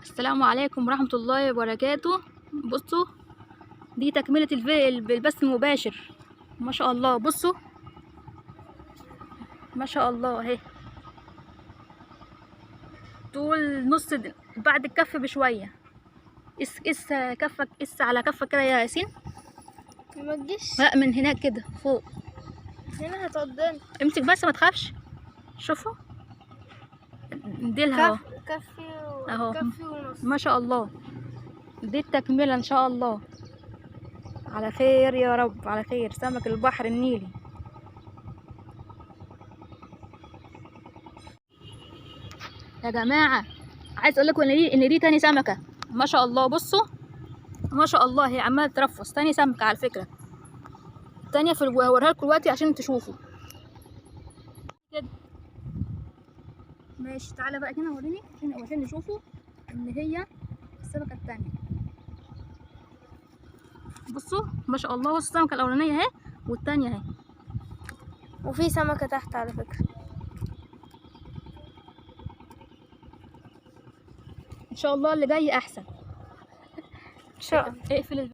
السلام عليكم ورحمة الله وبركاته. بصوا دي تكملة البث المباشر. ما شاء الله، بصوا ما شاء الله اهي، طول نص بعد الكف بشوية. قس قس كفك، قس على كفك كده يا ياسين. ما تجيش لا من هناك كده فوق، هنا هتقضينا. امسك بس ما تخافش. شوفوا ديلها اهو. كفي أهو. كفي ونص. ما شاء الله، دي التكملة ان شاء الله على خير يا رب، على خير. سمك البحر النيلي. يا جماعة عايز اقول لكم ان دي تاني سمكة ما شاء الله. بصوا ما شاء الله هي عمالة ترفس. تاني سمكة على فكرة، التانية في هوريها لكم دلوقتي عشان تشوفوا كده. ماشي، تعالى بقى هنا وريني عشان نشوفوا ان هي السمكة التانية. بصوا ما شاء الله، بصوا السمكة الأولانية اهي والتانية اهي. وفي سمكة تحت على فكرة. ان شاء الله اللي جاي احسن ان شاء الله. اقفل.